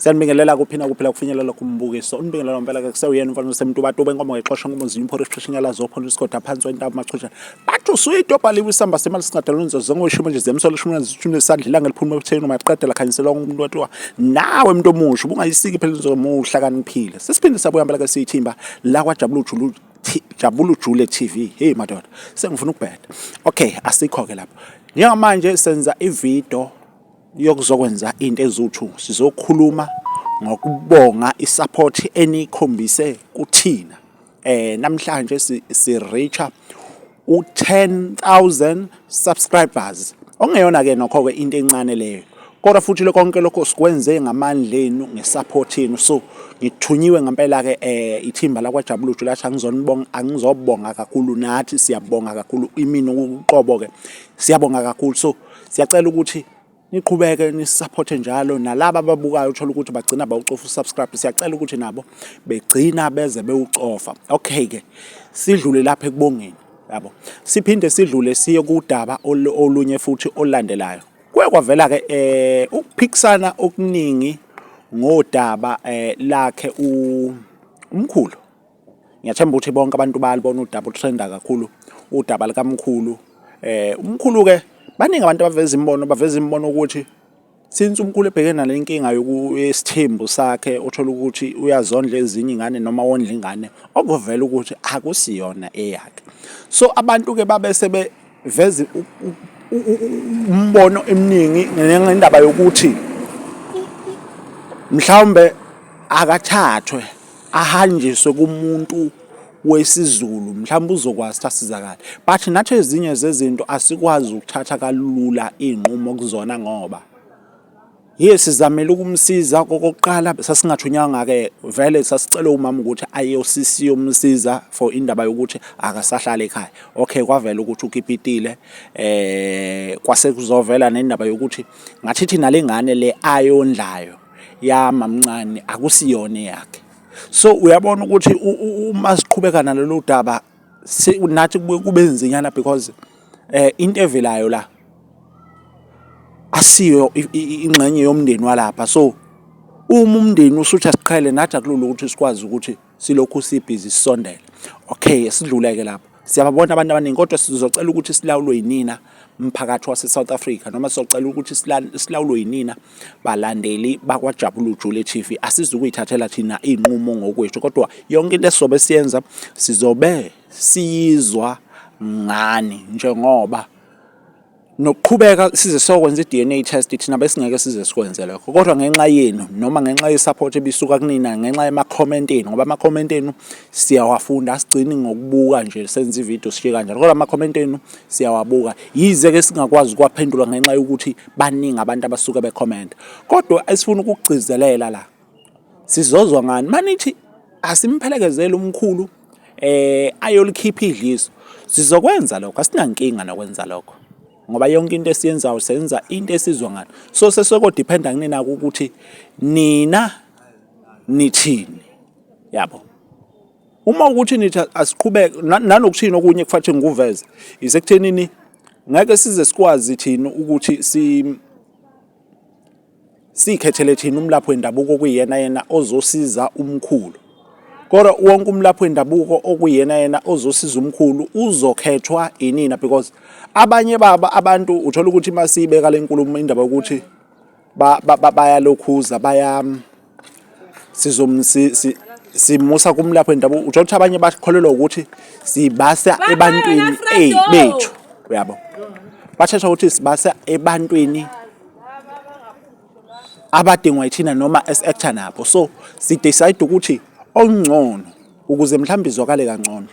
Siyanibingelela kuphi na kuphi la kufinyelela kumbukiso. Unibingelela ngempela ke kusewuyena umfana osemntubatuba enkomo ngexosha ngomuzi imphoro isixesha inyalazo ophona isigoda phansi wentaba machusha. Bathi usuyidobha liwe isamba semali singadalwa inzozo ngoshimo nje zemsolo shimo zithune isandla ilanga liphuma ebutheni maqeda lakhanyiselwa umuntu wathiwa nawe umuntu omusha ubungayisiki phela inzozo muhlakaniphile. Sesiphinde sabuya ngempela ke siyithimba la kwaJabula Julu Jabula Jule TV. Hey madoda, sengifuna ukubheda. Okay, asikho ke lapho. Njengamanje senza ivideo yokuzokwenza into eziwu-two. Sizokhuluma ngokubonga i-support eniyikhombise kuthina. Namhlanje si-reach-a u-10,000 subscribers. Okungeyona-ke nokho-ke into encane leyo. Kodwa futhi lokho konke lokho sikwenze ngamandla enu nge-support yenu. So ngithunyiwe ngempela-ke ithimba lakwaJabuluju lathi angizonibonga, angizobonga kakhulu nathi siyabonga kakhulu imina uqobo-ke siyabonga kakhulu. So siyacela ukuthi niqhubeke nisisaphothe njalo nalaba ababukayo uthola ukuthi bagcina bawucofa usubscribe, siyacela ukuthi nabo begcina beze bewucofa. Okay ke sidlule lapha ekubongeni yabo, siphinde sidlule siye kudaba olunye futhi olulandelayo. Kuye kwavela ke ukuphikisana okuningi ngodaba lakhe umkhulu. Ngiyathemba ukuthi bonke abantu bayalibona udaba utrenda kakhulu udaba likamkhulu. Umkhulu ke baningi abantu abaveza imibono, baveza imibono ukuthi since umkhulu ebhekene nale nkinga yesithembu sakhe othola ukuthi uyazondla ezinye ingane noma wondla ingane okuvela ukuthi akusiyona eyakhe. So abantu ke babe sebeveza umbono eminingi ngendaba yokuthi mhlawumbe akathathwe ahanjiswe kumuntu wesiZulu mhlawumbe uzokwazi ukuthi asizakale. But nathi ezinye zezinto asikwazi ukuthatha kalula iy'nqumo kuzona ngoba ye sizamile ukumsiza kokokuqala sasingathunywanga-ke vele sasicela umama ukuthi ayosisiyomsiza for indaba yokuthi akasahlali ekhaya. Okay, kwavela ukuthi ukipitile kwase kuzovela nendaba yokuthi ngathi thina le ngane le ayondlayo yamamncane akusiyona eyakhe. So uyabona ukuthi uma siqhubeka nalolu daba nathi kube nzinyana because into evelayo la asiyo ingxenye yomndeni walapha. So uma umndeni usuthi asiqhele nathi akulula ukuthi sikwazi ukuthi silokhu sibhizi sisondele. Okay, sidluleke lapho. Siyababona abantu abaningi kodwa sizocela ukuthi silawulwe yinina mphakathi wase-South Africa noma sizocela ukuthi silawulwe yinina balandeli bakwaJabula Jule TV. Asizukuyithathela thina iy'nqumo ngokwethu kodwa yonke into esizobe siyenza sizobe siyizwa ngani njengoba nokuqhubeka size sokwenza i-DNA test thina besingeke size sikwenze lokho kodwa ngenxa yenu noma ngenxa ye-support ebisuka kunina ngenxa yama-comment enu ngoba ama-comment enu siyawafunda asigcini ngokubuka nje senze ividiyo sishiye kanjalo kodwa ama-comment enu siyawabuka yize-ke singakwazi ukuwaphendula ngenxa yokuthi baningi abantu abasuke bekhomenta kodwa esifuna ukukugcizelela la sizozwa ngani manithi asimphelekezele umkhulu ayolikhipha idliso sizokwenza lokho asinankinga nokwenza lokho ngoba yonke into esiyenzayo senza into esizwa ngayo so sesoko-dependa kunina ukuthi nina nithini yabo. Uma ukuthi nithi asiqhubeke nanokuthini okunye kufanele ngikuveze isekuthenini ngeke size sikwazi thina ukuthi si sikhethele thina umlaphi wendabuko okuyiyena yena ozosiza umkhulu. Kodwa wonke umlaphi wendabuko okuyiyena yena ozosiza umkhulu uzokhethwa inina because abanye baba abantu uthola ukuthi masiyibeka le nkulumo indaba yokuthi bayalokhuza baya simusa kumlaphi wendabuko uthola ukuthi abanye bakholelwa ukuthi sibasa ebantwini bethu uyabo, bathatha ukuthi sibasa ebantwini abadingwa yithina noma esi-actor nabo. So si-decide ukuthi okungcono ukuze mhlawumbe izwakale kangcono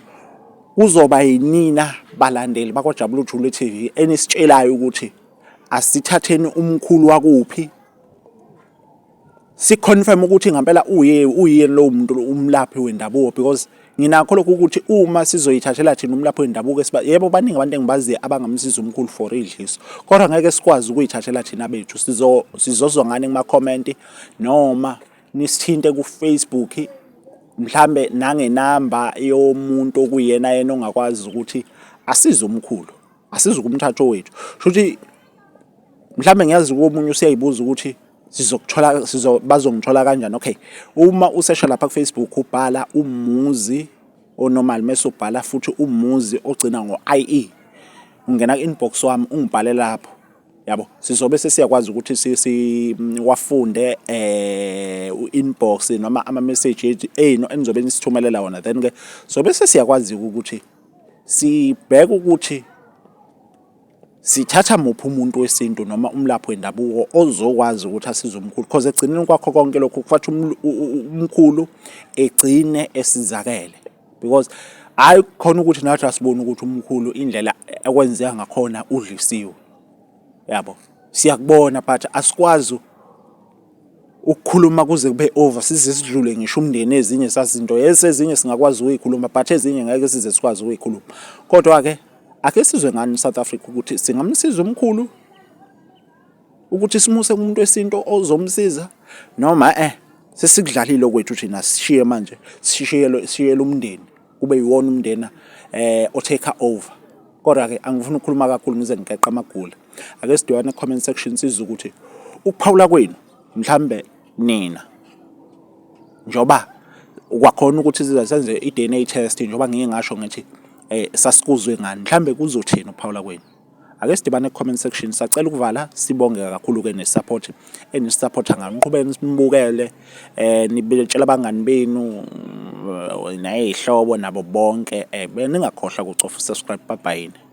kuzoba yinina balandeli bakwaJabula Ujule TV enisitshelayo ukuthi asithatheni umkhulu wakuphi siconfirm ukuthi ngempela uye uyena lowo muntu umlaphi wendabuko because nginakho lokhu ukuthi uma sizoyithathela thina umlaphi wendabuko esiba yebo baningi abantu engibaziyo abangamsiza umkhulu for idliso kodwa ngeke sikwazi ukuyithathela thina bethu sizozwa ngani kuma-comment noma nisithinte ku-Facebook mhlambe nangenamba yomuntu okuyena yena ongakwazi ukuthi asize umkhulu asize kumthatho wethu shuthi mhlambe ngiyazi komunye useyayibuza ukuthi Sizokuthola sizo bazongithola kanjani? Okay, uma usesha lapha ku-Facebook ubhala uMuzi o-normal mese ubhala futhi uMuzi ogcina ngo-IE. Ungena ku-inbox wami ungibhale lapho. Yabo, sizobe sesiyakwazi ukuthi siwafunde u-inbox noma ama-message ethu enu enizobe nisithumelela wona. Then ke sobe sesiyakwazi ukuthi sibheke ukuthi sithatha muphi umuntu wesintu noma umlaphi wendabuko ozokwazi ukuthi asize umkhulu because ekugcineni kwakho konke lokhu kufathi umkhulu egcine esizakele because hhayi khona ukuthi nathi asiboni ukuthi umkhulu indlela ekwenzeka ngakhona udlisiwe yabo siyakubona but asikwazi ukukhuluma kuze kube over size sidlule ngisho umndeni ezinye sazinto yes ezinye singakwazi ukuyikhuluma but ezinye ngeke size sikwazi ukuyikhuluma kodwa-ke ake sizwe ngani South Africa ukuthi singamsiza umkhulu ukuthi simuse kumuntu wesintu ozomsiza noma eh sesikudlalile okwethu thina sishiye manje sishiyele sishiyele umndeni kube yiwona umndeni eh o take over kodwa ke angifuni ukukhuluma kakhulu ngize ngigeqa amagula ake sidibane comment section sizwe ukuthi ukuphawula kwenu mhlambe nina njoba kwakhona ukuthi size senze i-DNA test njengoba ngike ngasho ngithi eh sasikuzwe ngani mhlambe kuzothini ukuphawula kwenu ake sidibane ku-comment section sacela ukuvala sibonge kakhulu-ke ne-support enisupporta ngayo niqhubeke nibukele eh nibetshela abangani benu nayihlobo nabo bonke eh ningakhohlwa ukucofa subscribe bye bye.